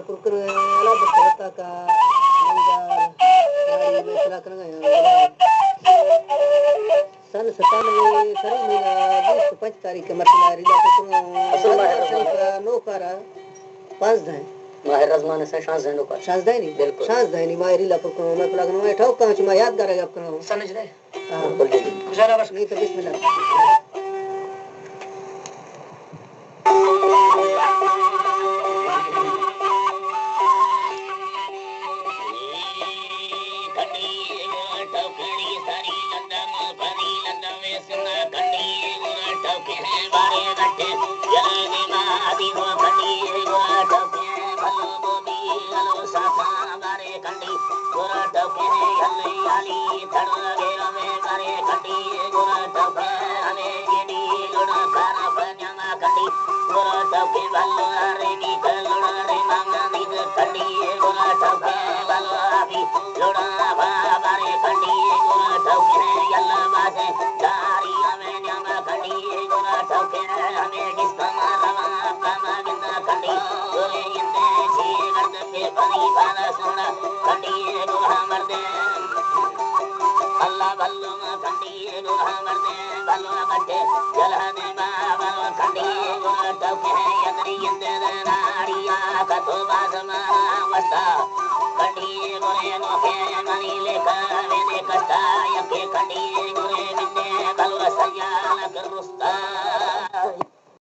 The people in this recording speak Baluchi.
پر کنگ ءَ آں، الہ بخش ءِ وت ءَ کہ منگال، آئی ءَ میں اطلاع کنگ ءَ آں۔ سن ستانوے سری مہینہ بیست ءُ پنچ تاریخ ءَ مرچی ماہ ریلا پر کنگ ءَ آں۔ اصل ماہ رمضان شریف ءَ نوکار ءَ پانزدہ ایں۔ ماہ رمضان ءَ شانزدہ ایں نوکار۔ شانزدہ ایں نی؟ بالکل۔ شانزدہ ایں نی ماہ ریلا پر کنگ ءَ آں۔ میں پلاک نہ، ٹھوک کاں چہ ما یادگار ءَ گپ کنگ ءَ آں۔ سمجھ رہے؟ ہاں۔ بالکل جی۔ گزارا بس۔ نہیں تو بسم اللہ۔ اللہ بلو کنڈی گوہا مردے بلو بٹے جلہ دے بابا کنڈی گوہ ٹوکے ادری اندے ناڑیا کتو باز مارا وستا کنڈی گوہ نوکے منی لے کاوے دے کستا یکے کنڈی گوہ بندے بلو سیال کرستا۔